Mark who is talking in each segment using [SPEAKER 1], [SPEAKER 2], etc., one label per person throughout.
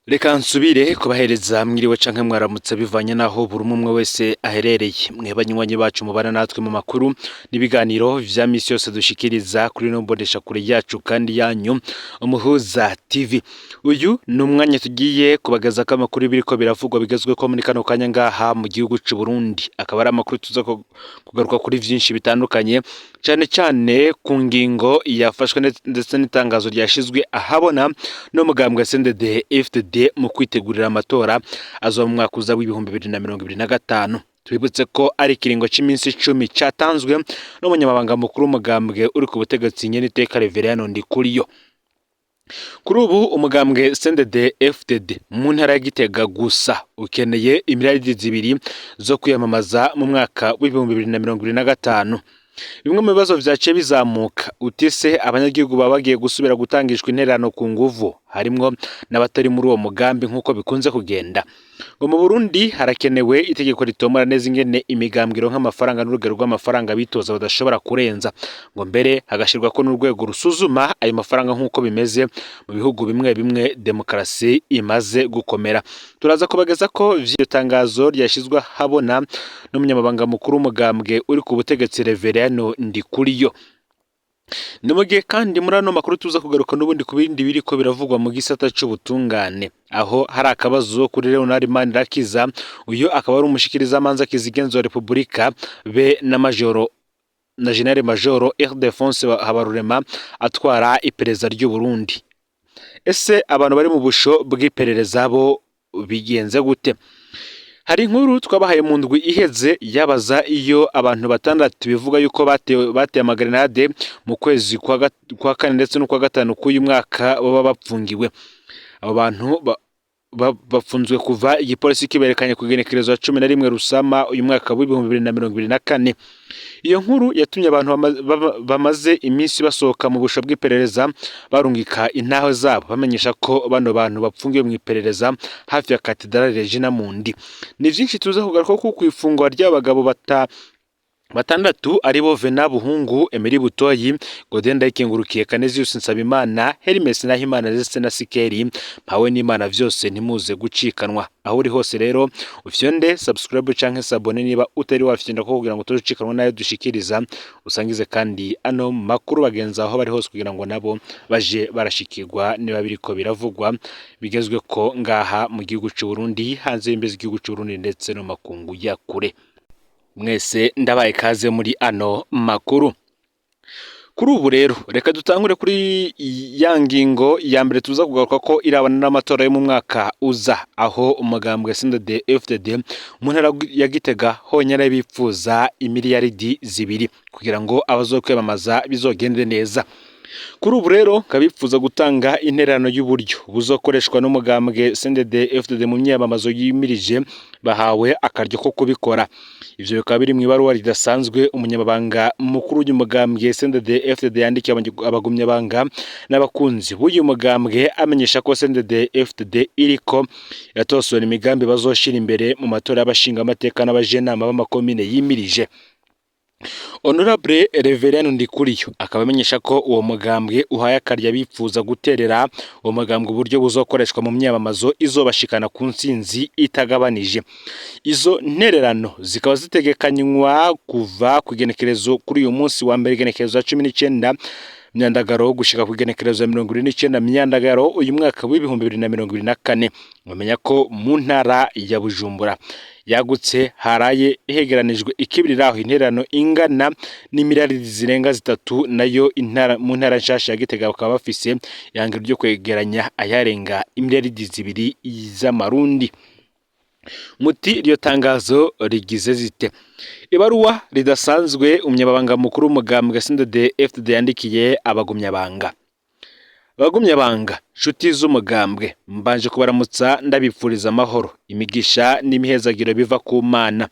[SPEAKER 1] Reka nsubire kubahereza mwiriwe canke mwaramutse bivanye naho buri umwe wese aherereye. Mwe banywanyi bacu mubana natwe mu makuru n'ibiganiro vya misi yose dushikiriza kuri ino mboneshakure yacu kandi yanyu Umuhuza TV. Uyu ni umwanya tugiye kubagezako amakuru biriko biravugwa bigezweko muri kano kanya ngaha mu gihugu c'u Burundi. Akaba ari amakuru tuza kugaruka kuri vyinshi bitandukanye, cane cane ku ngingo yafashwe ndetse n'itangazo ryashizwe ahabona n'umugambwe CNDD FDD mu kwitegurira amatora azoba mu mwaka uza w'2025. Twibutse ko ari ikiringo c'iminsi 10 catanzwe n'umunyamabanga mukuru w'umugambwe uri ku butegetsi nyeniteka Reverien Ndikuriyo. Kuri ubu umugambwe CNDD FDD mu ntara ya Gitega gusa ukeneye imiriyaridi 2 zo kwiyamamaza mu mwaka w'2025. Bimwe mu bibazo vyaciye bizamuka utise abanyagihugu baba bagiye gusubira gutangishwa intererano ku nguvu, harimwo n'abatari muri uwo mugambi nk'uko bikunze kugenda. Ngo mu Burundi harakenewe itegeko ritomora neza ingene imigambwe ironka amafaranga n'urugero rw'amafaranga bitoza badashobora kurenza, ngo mbere hagashirwako n'urwego rusuzuma ayo mafaranga nk'uko bimeze mu bihugu bimwe bimwe demokarasi imaze gukomera. Turaza kubageza ko vy'iryo tangazo ryashizwe ahabona n'umunyamabanga mukuru w'umugambwe uri ku butegetsi Reverien Ndikuriyo. Ni mu gihe kandi muri ano makuru tuza kugaruka n'ubundi ku bindi biriko biravugwa mu gisata c'ubutungane, aho hari akabazo kuri Leonard Manirakiza, uyu akaba ari umushikirizamanza kizigenza wa Repubulika be na Majoro na General Majoro Ildefonse Habarurema atwara iperereza ry'u Burundi. Ese abantu bari mu busho bw'iperereza bo bigenze gute? Hari inkuru twabahaye mu ndwi iheze yabaza iyo abantu 6 bivuga yuko bateye amagrenade mu kwezi kwa kane ndetse n'ukwa gatanu k'uyu mwaka baba bapfungiwe. Abo bantu bafunzwe kuva igipolisi kiberekanye ku igenekerezo ya 11 Rusama uyu mwaka w'2024. Iyo nkuru yatumye abantu bamaze iminsi basohoka mu busho bw'iperereza barungika intaho zabo bamenyesha ko bano bantu bapfungiwe mu iperereza hafi ya Katedrale Regina Mundi. Ni vyinshi tuza kugaruka ko kw'ifungwa ry'abagabo 6 aribo Vena Buhungu, Emery Butoyi, Godin Ndayikengurukiye, Canisius Nsabimana, Hermes Nahimana ndetse na Sikeri Mpawe n'Imana, vyose ntimuze gucikanwa. Aho uri hose rero ufyonde subscribe canke s'abonner niba utari wafyonda ko kugira ngo tuzucikanwa nayo dushikiriza, usangize kandi ano makuru bagenzi aho bari hose kugira ngo nabo baje barashikirwa niba biriko biravugwa bigezwe ko ngaha mu gihugu c'u Burundi, hanze y'imbizi z'igihugu c'u Burundi ndetse no makungu ya kure. Mwese ndabaye kaze muri ano makuru. Kuri ubu rero reka dutangure kuri ya ngingo ya mbere tuza kugaruka ko irabana n'amatora yo mu mwaka uza, aho umugambwe CNDD FDD mu ntara ya Gitega honyine bipfuza imiliyaridi 2 kugira ngo abazokwiyamamaza bizogende neza. Kuri ubu rero kabipfuza gutanga intererano y'uburyo buzokoreshwa n'umugambwe CNDD FDD mu myamamazo yimirije bahawe akaryo ko kubikora. Ivyo bikaba biri mu ibaruwa ridasanzwe umunyamabanga mukuru w'umugambwe CNDD FDD yandikiye abagumyabanga n'abakunzi b'uyu mugambwe, amenyesha ko CNDD FDD iriko iratosora imigambi bazoshira imbere mu matora y'abashingamateka n'abajenama b'amakomine yimirije. Honorable Reverien Ndikuriyo akaba amenyesha ko uwo mugambwe uhaye akarya bifuza guterera uwo mugambwe uburyo buzokoreshwa mu myamamazo izobashikana ku ntsinzi itagabanije. Izo ntererano zikaba zitegekanywa kuva ku igenekerezo kuri uyu munsi wa mbere igenekerezo ya 19 Myandagaro gushika ku igenekerezo ya 29 Myandagaro uyu mwaka w'2024. Mwamenya ko mu ntara ya Bujumbura yagutse haraye hegeranijwe ikibiriraho intererano ingana n'imiliyaridi zirenga 3, nayo intara mu ntara nshasha ya Gitega bakaba bafise ihangiro ryo kwegeranya ayarenga imiliyaridi 2 z'amarundi. Muti iryo tangazo rigize zite? Ibaruwa ridasanzwe umunyamabanga mukuru w'umugambwe CNDD FDD yandikiye abagumyabanga. Abagumyabanga nshuti z'umugambwe, mbanje kubaramutsa ndabipfuriza amahoro, imigisha n'imihezagiro biva ku Mana.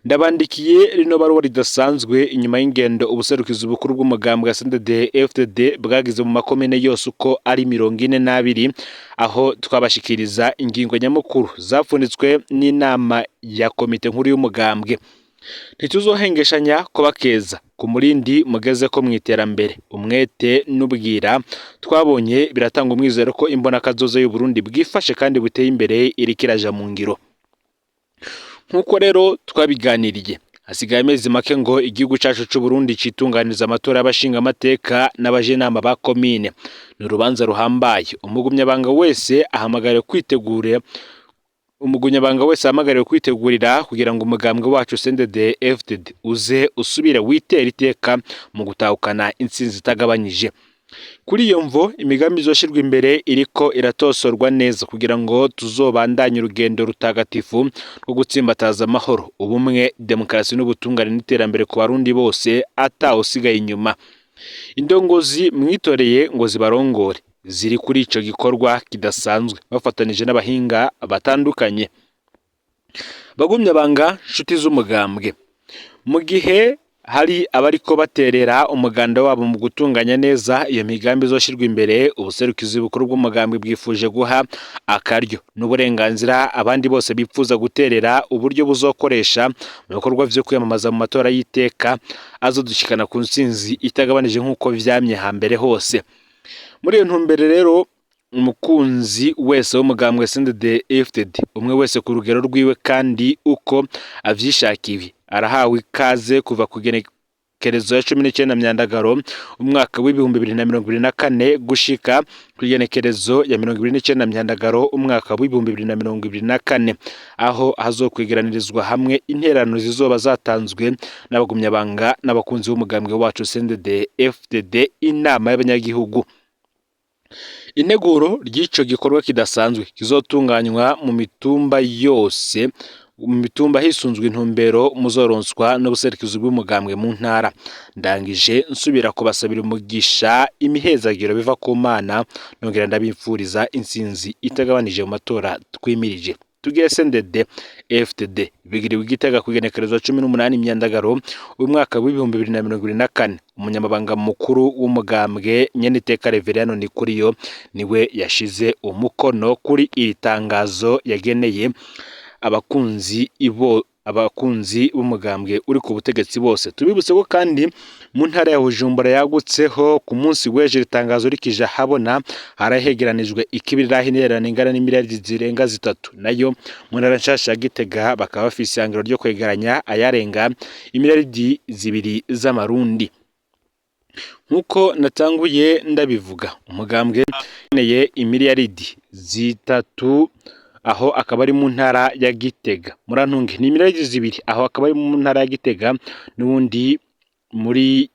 [SPEAKER 1] Ndabandikiye rino baruwa ridasanzwe inyuma y'ingendo ubuserukizi bukuru bw'umugambwe CNDD FDD bwagize mu makomine yose uko ari 42, aho twabashikiriza ingingo nyamukuru zapfunitswe n'inama ya komite nkuru y'umugambwe. Ntituzohengeshanya kubakeza ku murindi mugeze ko mu iterambere, umwete n'ubwira twabonye biratanga umwizero ko imbonakazoza y'Uburundi bwifashe kandi buteye imbere iriko iraja mu ngiro. Nk'uko rero twabiganiriye, hasigaye amezi make ngo igihugu cacu c'Uburundi citunganirize amatora y'abashingamateka n'abajenama ba komine. Ni urubanza ruhambaye, umugumyabanga wese ahamagariwe kwitegura, umugumyabanga wese ahamagariwe kwitegurira kugira ngo umugambwe wacu CNDD FDD uze usubire witera iteka mu gutahukana intsinzi itagabanyije. Kuri iyo mvo, imigambi izoshirwa imbere iriko iratosorwa neza kugira ngo tuzobandanye urugendo rutagatifu rwo gutsimbataza amahoro, ubumwe, demokarasi n'ubutungane n'iterambere ku Barundi bose atawusigaye inyuma. Indongozi mwitoreye ngo zibarongore ziri kuri ico gikorwa kidasanzwe bafatanije n'abahinga batandukanye. Bagumyabanga, nshuti z'umugambwe, mu gihe hari abariko baterera umuganda wabo mu gutunganya neza iyo migambi izoshirwa imbere, ubuserukizi bukuru bw'umugambwe bwifuje guha akaryo n'uburenganzira abandi bose bipfuza guterera uburyo buzokoresha mu bikorwa vyo kwiyamamaza mu matora y'iteka azodushikana ku ntsinzi itagabanije nk'uko vyamye hambere hose. Muri iyo ntumbero rero, umukunzi wese w'umugambwe CNDD FDD, umwe wese ku rugero rwiwe kandi uko avyishakiye, arahawe ikaze kuva ku igenekerezo ya 19 Myandagaro umwaka w'2024 gushika ku igenekerezo ya 29 Myandagaro umwaka w'2024, aho hazokwegeranirizwa hamwe interano zizoba zatanzwe n'abagumyabanga n'abakunzi b'umugambwe wacu CNDD FDD, inama y'abanyagihugu. Integuro ry'ico gikorwa kidasanzwe kizotunganywa mu mitumba yose, mu mitumba hisunzwe intumbero muzoronswa n'ubuserukizi bw'umugambwe mu ntara. Ndangije nsubira kubasabira umugisha, imihezagiro biva ku Mana, nongera ndabipfuriza intsinzi itagabanije mu matora twimirije. Tugire CNDD FDD. Bigiriwe Igitega ku igenekerezo 18 Myandagaro umwaka w'2024. Umunyamabanga mukuru w'umugambwe, Nyeniteka Reveriyano Ndikuriyo, niwe yashize umukono kuri iri tangazo yageneye abakunzi ibo, abakunzi b'umugambwe uri ku butegetsi bose. Tubibutse ko kandi mu ntara ya Bujumbura yagutseho, ku munsi w'ejo iri tangazo rikija habona, harahegeranijwe ikibiriraho intererano ingana n'imiliyaridi zirenga 3. Nayo mu ntara nshasha ya Gitega bakaba bafise ihangiro ryo kwegeranya ayarenga imiliyaridi 2 z'amarundi. Nk'uko natanguye ndabivuga, umugambwe ukeneye imiliyaridi 3, aho akaba ari mu ntara ya Gitega. Murantunge, ni imiliyaridi 2, aho akaba ari mu ntara ya Gitega, n'ubundi muri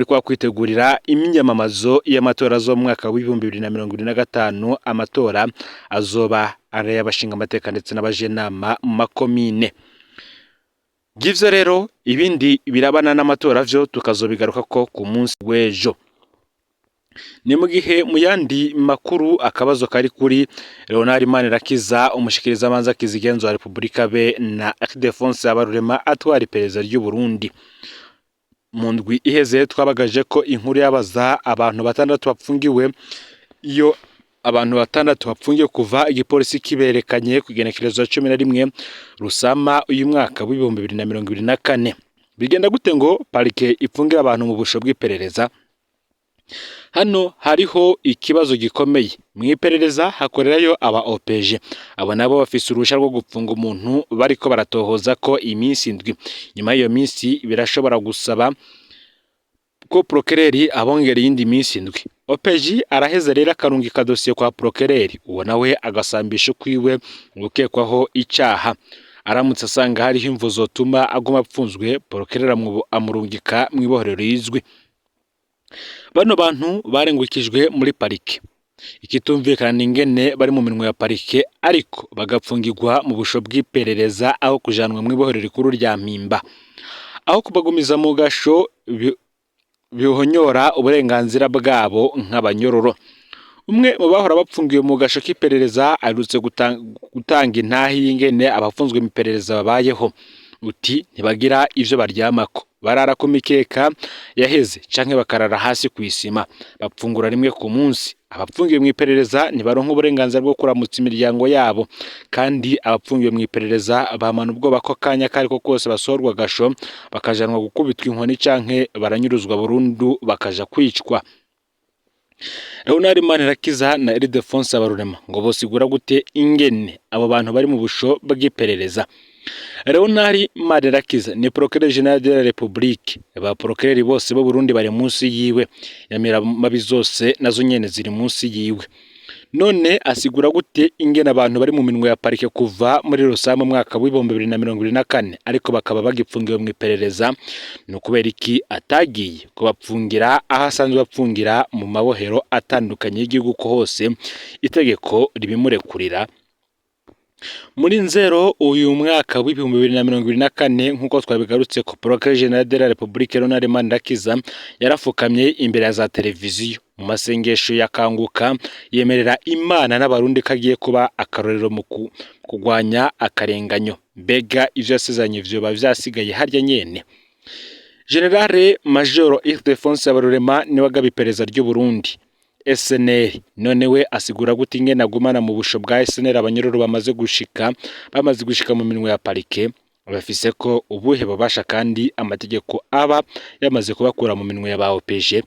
[SPEAKER 1] kwa kwitegurira imyamamazo y'amatora z'umwaka w'2025, amatora azoba ari ay'abashinga amateka ndetse n'abajenama mu makomine. Ngivyo rero, ibindi birabana n'amatora vyo tukazobigaruka ko ku munsi w'ejo. Ni mu gihe mu yandi makuru, akabazo kari kuri Leonard Manirakiza, umushikirizamanza kizigenza wa Repubulika, be na Ildefonse Habarurema atwara iperereza ry'u Burundi. Mu ndwi iheze twabagaje ko inkuru yabaza abantu batandatu bapfungiwe, iyo abantu batandatu bapfungiwe kuva igipolisi kiberekanye ku igenekerezo ya 11 Rusama uyu mwaka w'2024. Bigenda gute ngo parike ipfungire abantu mu busho bw'iperereza? Hano hariho ikibazo gikomeye. Mu iperereza hakorerayo aba OPG, abo nabo bafise uruhusha rwo gupfunga umuntu bariko baratohoza ko iminsi 7. Nyuma y'iyo minsi birashobora gusaba ko procureur abongera iyindi minsi 7. OPG araheza rero akarungika dosiye kwa procureur, uwo nawe agasambisha ukwiwe gukekwaho icaha. Aramutse asanga hariho imvo zotuma aguma apfunzwe, procureur amurungika mw'ibohero rizwi. Bano bantu barengukijwe muri parike. Ikitumvikana ni ingene bari mu minwe ya parike ariko bagapfungirwa mu busho bw'iperereza aho kujanwa mw'ibohero rikuru rya Mpimba. Aho kubagumiza mu gasho bihonyora uburenganzira bwabo nk'abanyororo. Umwe mu bahora bapfungiwe mu gasho k'iperereza aherutse gutanga intahe y'ingene abafunzwe mu iperereza babayeho. Uti ntibagira ivyo baryamako, Barara ku mikeka yaheze canke bakarara hasi kw'isima. Bapfungura rimwe ku munsi. Abapfungiwe mw'iperereza ntibaronka uburenganzira bwo kuramutsa imiryango yabo, kandi abapfungiwe mw'iperereza bamana ubwoba ko akanya kariko kose basohorwa agasho bakajanwa gukubitwa inkoni canke baranyuruzwa burundu bakaja kwicwa. Leonard Manirakiza na Ildefonse Habarurema ngo bosigura gute ingene abo bantu bari mu busho bw'iperereza? Leonard Manirakiza ni procureur général de la République. Ba procureur bose b'u Burundi bari munsi yiwe, nyamirambabi zose nazo nyene ziri munsi yiwe. None asigura gute ingene abantu bari mu minwe ya parike kuva muri Rusama mu mwaka w'2024 ariko bakaba bagipfungiwe mu iperereza? Ni ukubera iki atagiye kubapfungira aho asanzwe bapfungira mu mabohero atandukanye y'igihugu, ko hose itegeko ribimurekurira? Muri Nzero uyu mwaka w'2024, nk'uko twabigarutse ko procureur général de la République Leonard Manirakiza yarafukamye imbere ya za televiziyo mu masengesho yakanguka, yemerera Imana n'Abarundi ko agiye kuba akarorero mu kugwanya akarenganyo. Mbega ivyo yasezeranye vyoba vyasigaye harya nyene? Général Major Ildefonse Habarurema niwe agaba iperereza ry'u Burundi, SNR. None we asigura gute ingene agumana mu busho bwa SNR abanyororo bamaze gushika mu minwe ya parike? Bafise ko ubuhe bubasha, kandi amategeko aba yamaze kubakura mu minwe ya ba OPG?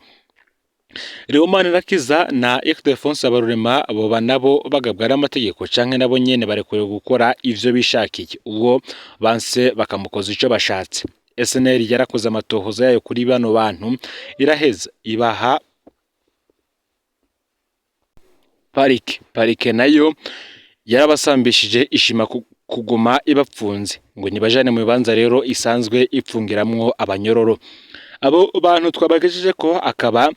[SPEAKER 1] Léon Manirakiza na Ildefonse Habarurema boba nabo bagabwa n'amategeko, canke nabo nyene barekuriwe gukora ivyo bishakiye, uwo banse bakamukoza ico bashatse? SNR yarakoze amatohoza yayo kuri bano bantu, iraheza ibaha parike. Parike nayo yarabasambishije, ishima kuguma ibapfunze ngo nibajane mu bibanza rero isanzwe ipfungiramwo abanyororo. Abo bantu twabagejeje ko akaba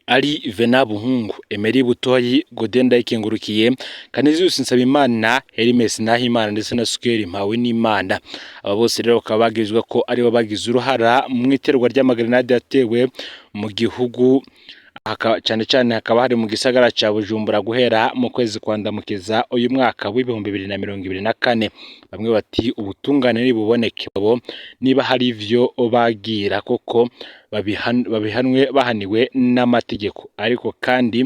[SPEAKER 1] ari Vena Buhungu, Emery Butoyi, Godin Ndayikengurukiye, Canisius Nsabimana, Hermes Nahimana ndetse na Sukeri Mpawe n'Imana. Aba bose rero bakaba bagirizwa ko aribo bagize uruhara mu iterwa ry'amagrenade yatewe mu gihugu, cyane cyane hakaba hari mu gisagara ca Bujumbura guhera mu kwezi kwa Ndamukiza uyu mwaka w'2024. Bamwe bati ubutungane nibuboneke, bo niba hari ivyo bagira koko babihanwe bahaniwe n'amategeko, ariko kandi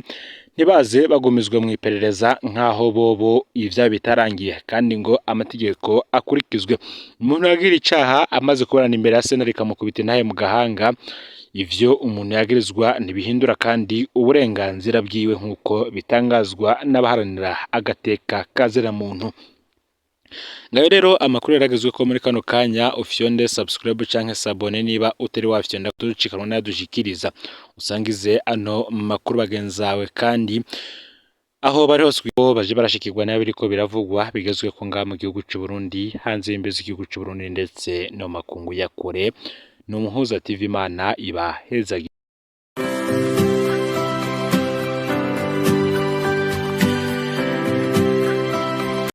[SPEAKER 1] ntibaze bagumizwe mu iperereza nk'aho bobo ivya bitarangiye, kandi ngo amategeko akurikizwe. Umuntu yagira icaha amaze kuburana imbere ya sentare ikamukubita intahe mu gahanga, ivyo umuntu yagirizwa ntibihindura kandi uburenganzira bwiwe, nk'uko bitangazwa n'abaharanira agateka kazira muntu. Ngayo rero amakuru yaragezwe ko muri kano kanya. Ufyonde subscribe canke s'abonner niba utari wafyonda, tucikanwa nadushikiriza. Usangize ano makuru bagenzi bawe, kandi aho bari hose baje barashikirwa nayo biriko biravugwa bigezwe ko ngaha mu gihugu c'u Burundi, hanze y'imbizi z'igihugu c'u Burundi ndetse no makungu ya kure. Ni Umuhuza TV. Imana ibahezagire.